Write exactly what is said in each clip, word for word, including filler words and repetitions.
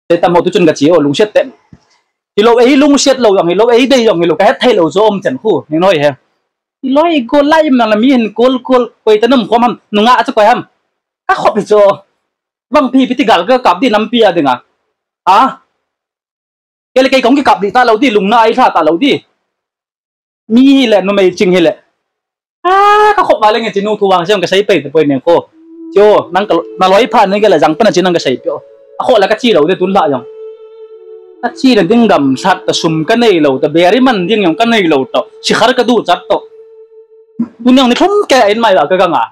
Te tam ho tu chun ka chi o, lungset te. Hilou, ei lungset lou jong hilou, ei dei jong hilou, ka het thei lou chu um chen khu, ni noi he. Hilou, i gol lai im nang la mi hin kol kol, koi ta nam khom ham, nunga a chu koi ham. Ka khop hi chu. Bang pi pi ti gal ka kap di nampi a dinga. A. Kei le kei kong ki kap di ta lou di, lungna ai tha ta lou di. Mi hi le, numei ching hi le. A, ka khop va le nge chi nu thu vang siang ka sei pei te poi ne ko. Chu, nang ka, na loi pha ne ke la jang pa na chi nang ka sei pei o. A kho la ka chi lou de tun la jong. Ka chi na ding gam sat ta sum ka nei lou ta, beri man ding jong ka nei lou ta. Si khar ka du chat to. Tun jong ni thum ke in mai la ka ga nga.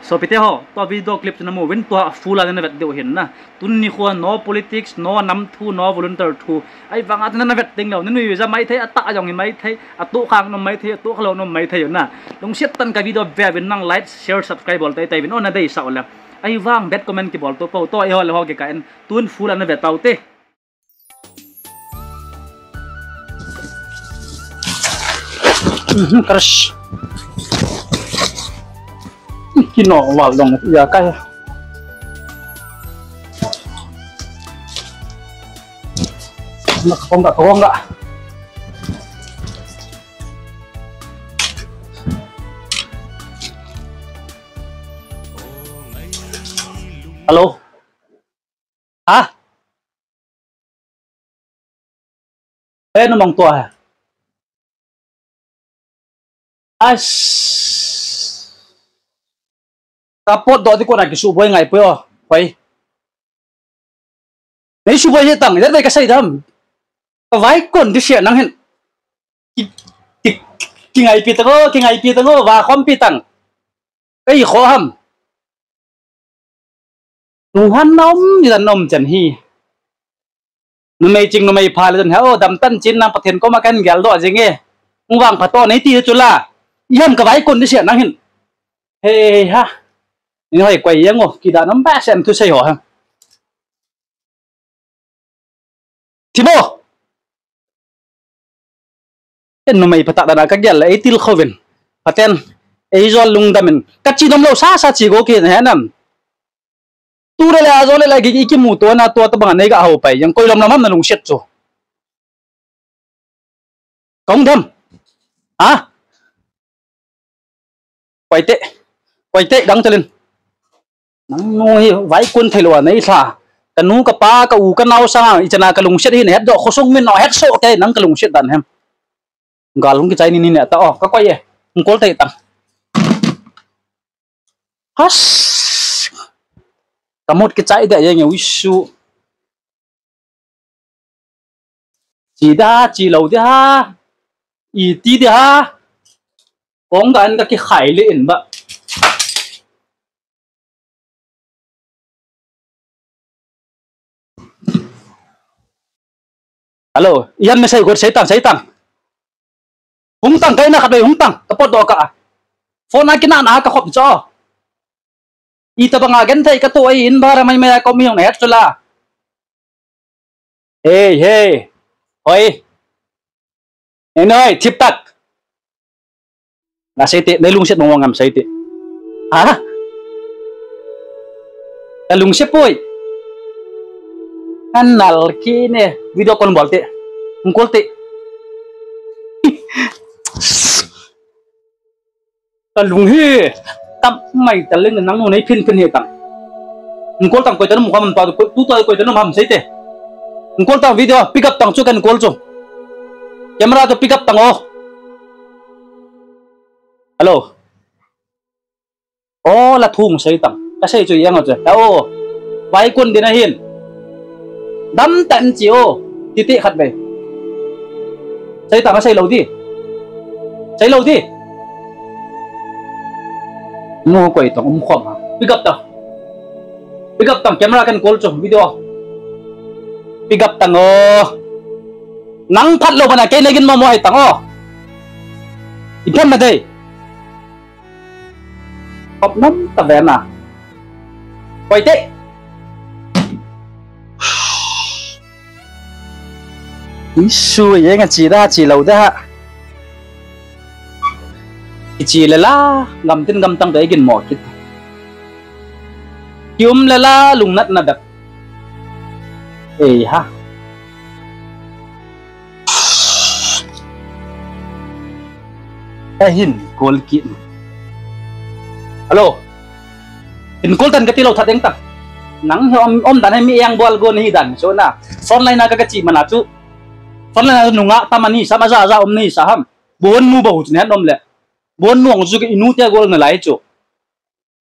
Sopite ho, tua video clip chu namu uvin tua full a nana vet diu ahin na. Tuni nikho a no politics, no nam thu, no volunteer thu. Ahivanga chu nana vet ding lou, nanui ja maithei, atah jong hi maithei, atoh khang nom maithei, atoh khalou nom maithei na. Lungset tah in ka video ve uvin nang like, share, subscribe bol teitei uvin, o na deisah u le. Ahivang bad comment kibol to po, tua eiho le ho kikah in, tun full a nana ve tau te. Mhm, crush. Kino wal dong ya kai. Nak kong ka kong ka. Hello. Ha? Eh, numang tua ha. As. Ka potdoh di ko na kisuboi ngai poi o. Poi. Nei suboi hi tang, idan dai ka sei dam. Ka vai kon di sia nang hin. Ki, ki, ki ngai pi tang o, ki ngai pi tang o, va khom pi tang. Ka i kho ham. Nung han na um, ni dan na um chan hi. Numei ching numei pha le chan hi, o, dam tan chin nang Pathen koma kan gel doh jing e. Nung vang pha to nei ti chu la. I ham ka vai kon di sia nang hin. He ha. Ni hoi koi yang o, ki dan um ba sem thu sei ho ha. Thibo. Ken numei phatah dan a ka gel le, ei til khovin. Phaten, ei jol lungdam in. Ka chi nom lou sa sa chi go ki he nam. Tu le la jol le la gi i kimu to na tua tabang a nei ga hau pai. Yang koi lom lom ham na lungset chu. Kong tham. Ha? Koi te. Koi te gang chalin. Nang nu hi vai kun thei lou a nei tha. Ka nu ka pa ka u ka nao sanga i chana ka lungset hi na het doh khosung min no het so te nang ka lungset dan hem. Gal hung kichai ni ni ne ta o ka koi e. Hung kol te tang. Has. Ka mut kichai de ye nge wisu. Chi da, chi lou de ha. I ti de ha. Kong ka an ka kikhai le in ba. Hello, i han message got sei tang, sei tang. Hung tang kai na khat vei hung tang, ka potdoh ka. Phone a kina na ka khop cho. I tabang a gen thei ka tu ai in bara mai mai a ko mi hung na het chu la. Hey, hey. Hoi. Nei noi, thip tak. Na sei te, nei lungset mong mong am sei te. Ha? Ka lungset poi. An nal ki ne, video call bol te. Hung call te. Ka lung hi. Kam mai ta le nang nei phin phin hi tang. Hung call tang koi ta num kham ta, tu ta koi ta num ham sei te. Hung call tang video, pick up tang chu kan call chu. Camera chu pick up tang o. Hello. O, la thung sei tang. Ka sei chu yang chu. Ta o. Vai kun din ahin. Dam tan chi o. Ti ti khat vei. Sei tang a sei lou di. Sei lou di. Mu koi tang um khom ha. Pick up tang. Pick up tang camera kan call chu video. Pick up tang o. Nang phat lou bana kei na gin mo mo hai tang o. I phem ma dei. Khop nam ta ve na. Koi te. Isu ye nga chi da chi lou da ha. I chi le la, gam tin gam tang be gin mo kit. Ki um le la, lungnat na dak. Ei ha. Ahin call kit. Hello. Hin call tan kati lou that ding ta. Nang hi um, um dan hi mi eng bol go nahi dan. So na. Front line a ka, ka chi mana chu. Front line a nunga tam ani sa ma ja ja um nahi sa ham. Bon nu bou chu nen um le. Bon nu ang chu ka inu te gol na lai chu.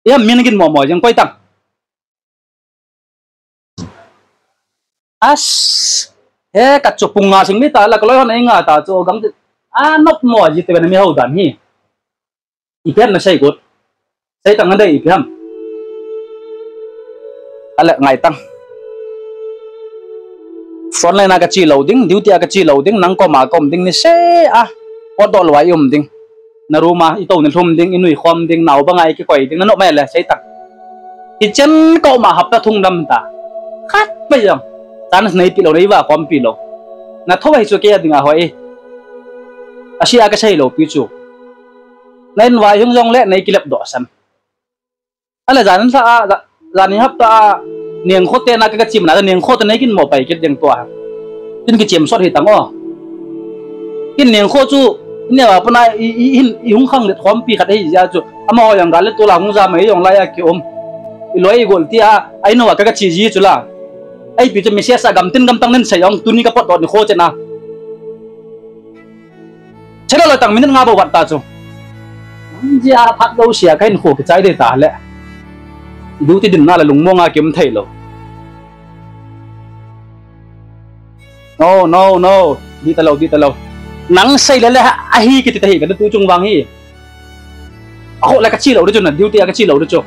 Ia min gin mo mo jeng koi tang. As, he ka chu pung nga sing mi ta la ka loi hon ei nga ta chu gang ti. A nop mo ji te na mi hau dan hi. Ipi ham na sei got. Sei tang a dei ipi ham. Ale ngai tang. Front line a ka chi lou ding, duty a ka chi lou ding, nang koma kom ding ni se a. Pot do lou a i um ding. Na room a i to ni lhum ding, i nui khom ding, nau banga i kikoi ding, na nop mai le sei tang. Kitchen koma hapta thung dam ta. Khat pa jong. Chance nei pi lou, nei va khom pi lou. Na tho hi chu kei a ding a hoi. A si a ka sei lou pi chu. Na in vai hung jong le nei kilep do san. Ale jan sa a, ja-, jan ni hapta a, neng kho te na ka, ka chim na, neng kho te nei kin mo pai kit ding tua. Tin ki chim sot hi tang o. Kin neng kho chu, ne wa puna i, i, i, i hung khang let khom pi khat hi ja chu. Ama ho yang ga le tu la hung ja mai jong la ya ki um. I loi i gol ti a, ai no wa ka, ka chi ji chu la. Ai pi chu message a gam tin gam tang nen sei ong, tuni ka pot dot ni kho che na. Channel loi tang minute nga bou vat ta chu. Nang jia phat lou sia ka hin kho kichai de ta le. Duty din na le lungmong a kim thei lou. No, no, no. Di ta lou, di ta lou. Nang sei le le ha, ahi kiti ta hi ka tu chung vang hi. A kho le ka chi lou de chu na, duty a ka chi lou de chu.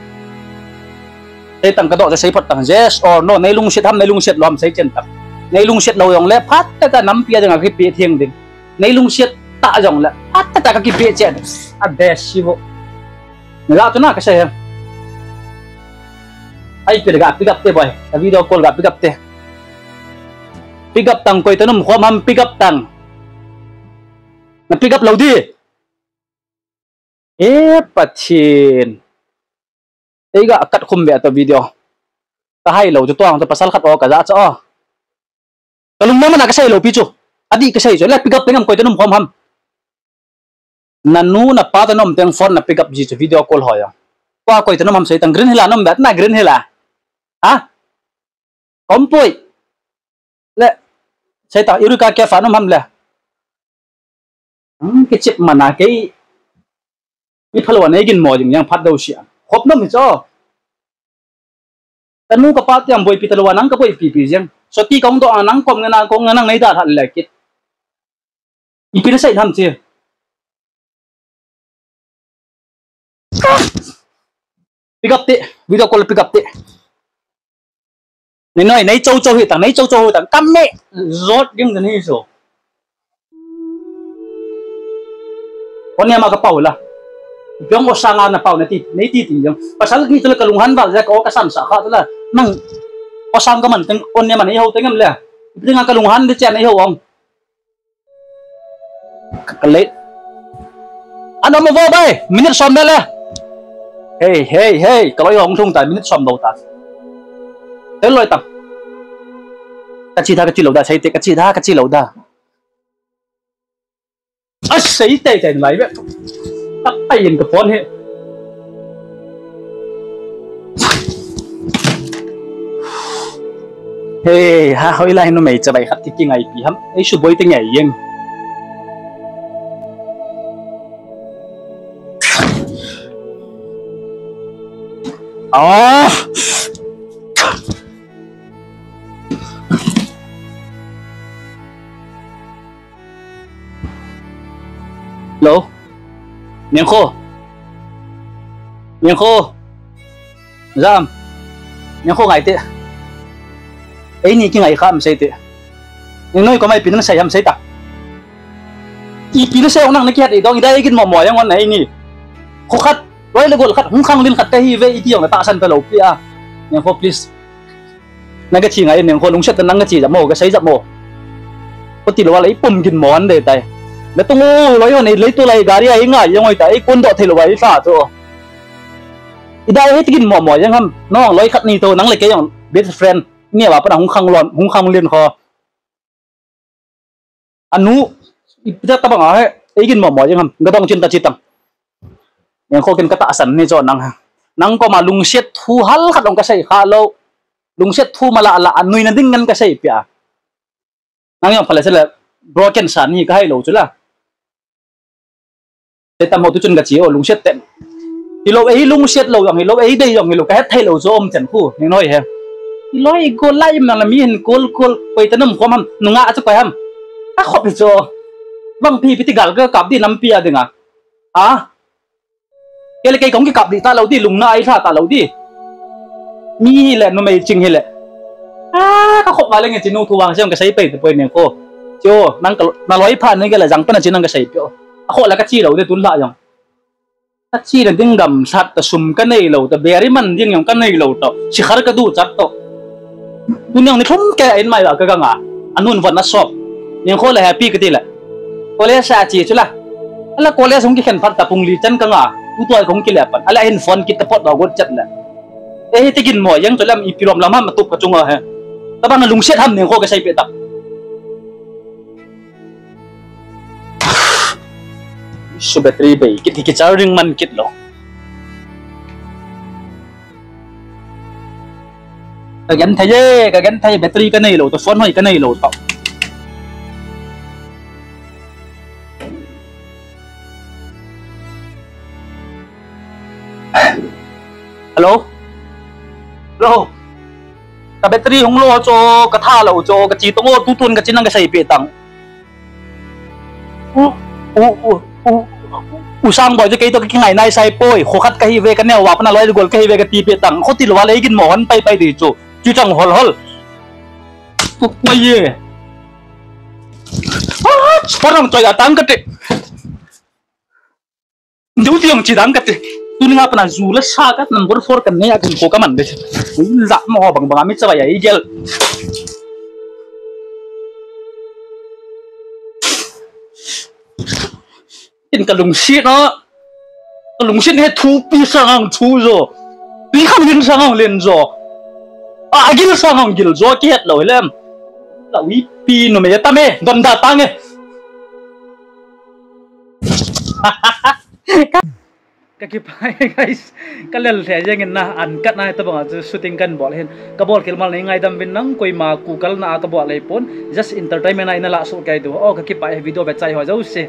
Sei tang ka do, sei phot tang. Yes or no, nei lungset ham, nei lungset lou ham, sei chen tang. Nei lungset lou jong le, phat ta ta nampi a ding a kipe theng ding. Nei lungset ta jong le, phat ta ta ka kipe chen. A best si bo. Na la tu na ka sei he. Ai pi ga pick up te boy. Ka video call ga pick up te. Pick up tang koi ta num khom ham pick up tang. Na pick up lou di. E Pathen. Ei ga kat khum ve to video. Ka hai lou chu tuang to pasal khat o ka ja cha o. Ka lung na mana ka sei lou pi chu. Adi ka sei chu. Le pick up teng am koi te num khom ham. Na nu na pa te nom teng phone na pick up ji chu video call ho ya. Kwa koi te nom ham sei tang Green Hill a nom dat na Green Hill a. Ha? Kompoi. Le. Sei ta Eureka Cafe a nom ham le. Hmm, kichip mana kei. I phalou a nei gin mo jing yang phat dou sia. Khop nom hi cho. Ka nu ka pa te ang boipi talou a nang ka boipi pi jeng. Soti kong do a nang kom nge na kong nge nang nei da tha le kit. Ipi na sei tham che. Pick up te, video call pick up te. Nei noi, nei chou chou hi tang, nei chou chou hi tang, kam me, zot ding dan hi so. Onia ma ka pau la. Biang o sanga na pau na ti, nei ti ti jong. Pasal ni tu la ka lunghan val ja ka o ka san sa kha tu la. Nang o sang ka man teng, onia ma nei ho teng am le. Ding ka lunghan de cha nei ho ong. Ka late. Ano mo vo bai, minute som da le. Hey, hey, hey, ka loi hong thung ta, minute som bou ta. Te loi ta. Ka chi da, ka chi lou da, sei te, ka chi da, ka chi lou da. A sei te te lai be. Ta pai in ka phone he. He, ha, hoilai numei chabai khat ki, kingaipi ham. Ei suboi te ngai jeng. Ah! Hello? Nengkho? Nengkho? Jam? Nengkho ngai te. Eini kingai kha am sei te. Neng noi ko mai pi na sei am sei ta. Ipi na sei ong nang na kihat i dong i dai gin mo mo yang on eini. Kho khat, loi le gol khat, hung khang lin khat ka hi ve i ti ong na tahsan pe lou pi a. Nengkho please. Na ka chi ngai Nengkho lungset ta nang ka chi jap mo, ka sei jap mo. Ko ti lou a la i pum gin mo an de tai. Na tung u loi hon i lei tu lai gari a i ngai jong oi ta, i kun do thei lou a i sa chu. I dai he ti gin mo mo jeng ham. Nong loi khat ni to nang le kei jong best friend. Neo a pat a hung khang lon, hung khang lin kho. Anu, ipi tabang a he, eigin mo mo jeng ham, gadong chin ta chi tang. Neng kho kin ka tahsan ni cho nang ha. Nang koma lungset thu hal khat ong ka sei kha lo. Lungset thu mala la anui na ding ngan ka sei pia. Nang jong phale sele broken san hi ka hai lo chu la. Te tam ho tu chun ka chi o lungset te. Hi lo ei lungset lo jong hi lo ei dei jong hi lo ka het thei lo chu om chen khu. Ning noi he. Hi lo ei gol lai im nang la mi hin kol kol koi ta nam khom ham nunga a chu koi ham. A khop hi chu. Bang phi piti gal ka kap di nam pi a dinga. A. Kei le kei kong kikap di ta lo di, lungna ai tha ta lo di. Mi hi le, numei ching hi le. A, ka khop va le nge chinu thu vang siang ka sei pei te poi ne ko. Cho, nang ka, na loi pha ne ke le jang pa na chi nang ka sei pio. A kho la ka chi lo de tun la jong. Ka chi na ding gam sat ta sum ka nei lo ta, beri man ding jong ka nei lo ta. Si khar ka du chat to. Tun jong ni thum ke in mai la ka ga nga. Anun von a sop. Ning kho le happy ka ti le. College a chi chu la. Ala college hung kikhen phat ta pung li chan ka nga. Tu tuai kong kile pan. Ala hin phone kit ta pot do got chat le. E hi tigin mo yang chu lam ipi lom lam ham tup ka chunga he. Tabang lungset ham ning kho ka sei pe ta. Su battery bei kit ki charging man kit lo. Ka gen thei e, ka gen thei battery ka nei lo, to phone hoi ka nei lo to. Hello? Hello? Ka battery hung lo cho, ka tha lo cho, ka chi tong o, tu tun ka chi nang ka sei pe tang. U, u, u, u, u sang boi chu kei to ka kingai nai sai poi. Kho khat ka hi ve ka neo va pana loi gol ka hi ve ka ti pe tang. Kho ti lo va le gin mo hon pai pai di chu. Chu chang hol hol. Tu koi ye. Ah, parang choi atang ka te. Duty ang chi dang kate. Tuni nga pana zu la sa ka number four kan nei a kan ko ka man de. Ui la mo bang bang mi chawa ya igel. In ka lungsi na. Ka lungsi ne thu pi sa ngang thu zo. Pi kham hin sa ngang len zo. A gil sa ngang gil zo ki het lo lem. La ui pi no me ta me don da ta nge. Ka kipah e, guys. Ka lel lheh jeng in na, an kat na tabang a chu shooting kan bol hin. Ka bol khel mal nei ngaidam vin nang, koima kukalna a ka bol lei pon. Just entertainment a ina la so kai tu. Oh, ka kipah e video ve chai ho jouse.